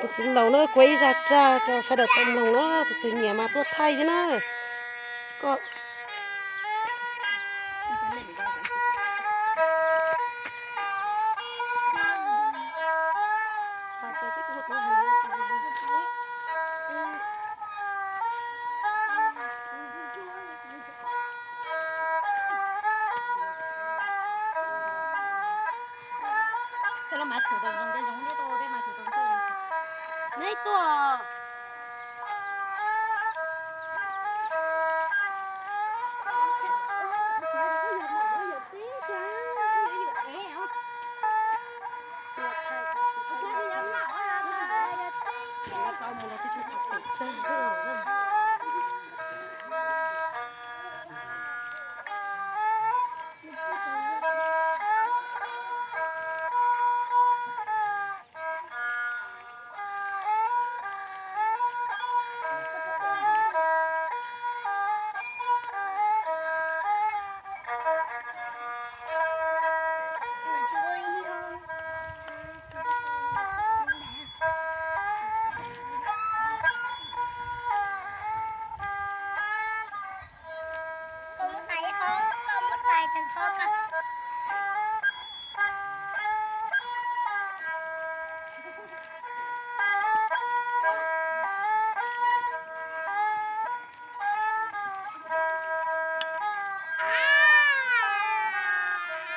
Tus txiv laus na, kuv ib zaj rag rau sawv daws tau mloog na, tus twg nyiam mas tuaj thaij thiab na. Koj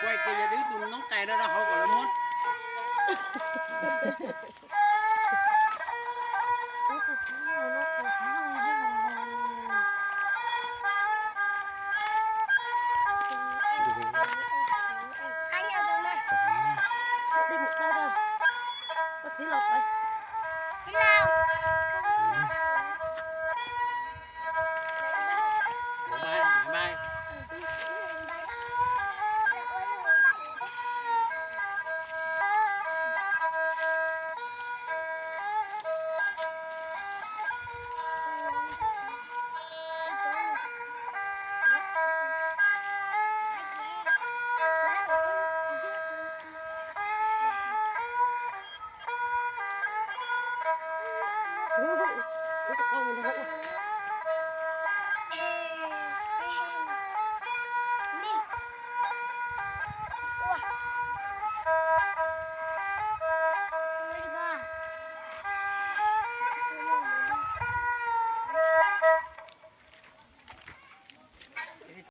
Kuaj ces yog wb tus noob qais rau rau hauv.